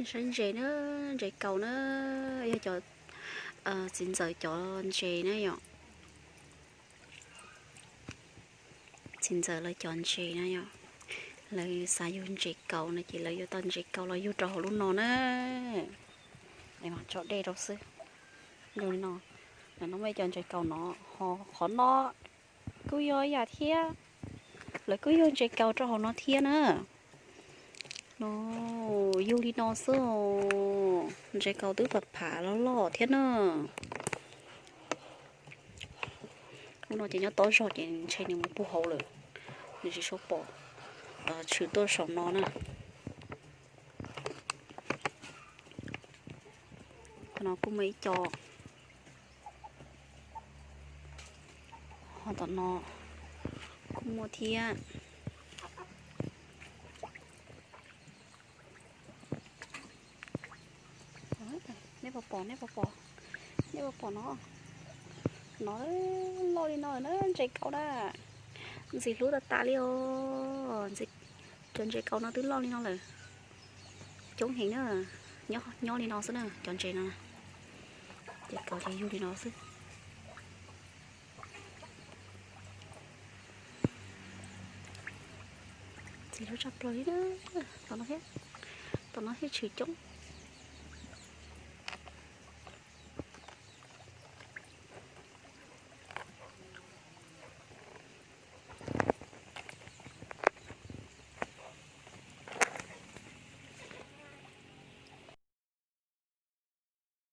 Saib ntses na, ntses kaus na, yog cov txiv ntxawm cov ntses na yom. Txiv ntxawm lawv cov ntses na yom, lawv xav yug ntses kaus no ces lawv yuav tau ntses kaus los yug rau hauv lub no na. Tso dej rau xwb. Yug li no, no muaj ib co ntses kaus no, qhov no kuj yog ib yam thiab, lawv kuj yug ntses kaus rau hauv no thiab na. No, yug li no xwb, ntses kaus twb pam pam loj loj thiab na. Lub no ces nyob tob zog ces ntshe nws mus puag hauv lawm, nws tsis sau pom, tshwm tuaj saum no na. Qhov no kuj muaj ib co, ho tom no kuj muaj thiab. Nej puas pom, nej puas pom, nej puas pom no, no loj li no na, ntses kaus na. Ntxim hlub tas tas li os. Cov ntses kaus no twb loj li no lawm, coob heev na. Nyob li no xwb na cov ntses no, ces kaus ces yug li no xwb. Ntxim hlub tshaj plaws li na. Tom no thiab, tom no thiab tshwm coob.